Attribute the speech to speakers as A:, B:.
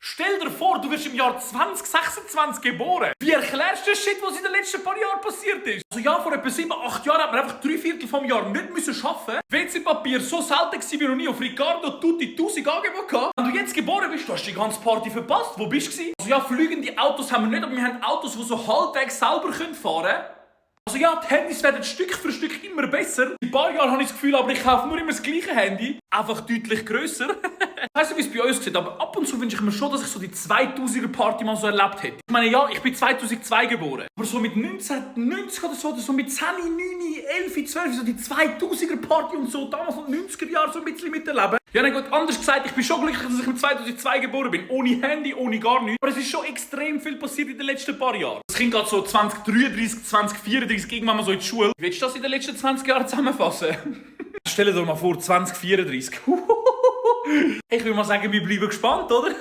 A: Stell dir vor, du wirst im Jahr 2026 geboren. Wie erklärst du den Shit, was in den letzten paar Jahren passiert ist? Also ja, vor etwa 7, 8 Jahren hat man einfach 3/4 vom Jahr nicht müssen arbeiten. WC-Papier so selten gewesen wie noch nie. Auf Ricardo Tutti 1000 Angebote gehabt. Wenn du jetzt geboren bist, du hast die ganze Party verpasst. Wo bist du gewesen? Also ja, fliegende Autos haben wir nicht, aber wir haben Autos, die so halbwegs selber fahren können. Also ja, die Handys werden Stück für Stück immer besser. In ein paar Jahren habe ich das Gefühl, aber ich kaufe nur immer das gleiche Handy. Einfach deutlich grösser. Ich weiss nicht, wie es bei uns sieht, aber ab und zu wünsche ich mir schon, dass ich so die 2000er Party mal so erlebt hätte. Ich meine, ja, ich bin 2002 geboren. Aber so mit 1990 oder so mit 10, 9, 11, 12, so die 2000er Party und so, damals in den 90er Jahren so ein bisschen miterleben. Ja, nein, gut, anders gesagt, ich bin schon glücklich, dass ich im 2002 geboren bin. Ohne Handy, ohne gar nichts. Aber es ist schon extrem viel passiert in den letzten paar Jahren. Das Kind geht so 2033, 2034 irgendwann mal so in die Schule. Willst du das in den letzten 20 Jahren zusammenfassen? Stell dir doch mal vor, 2034. Ich würde mal sagen, wir bleiben gespannt, oder?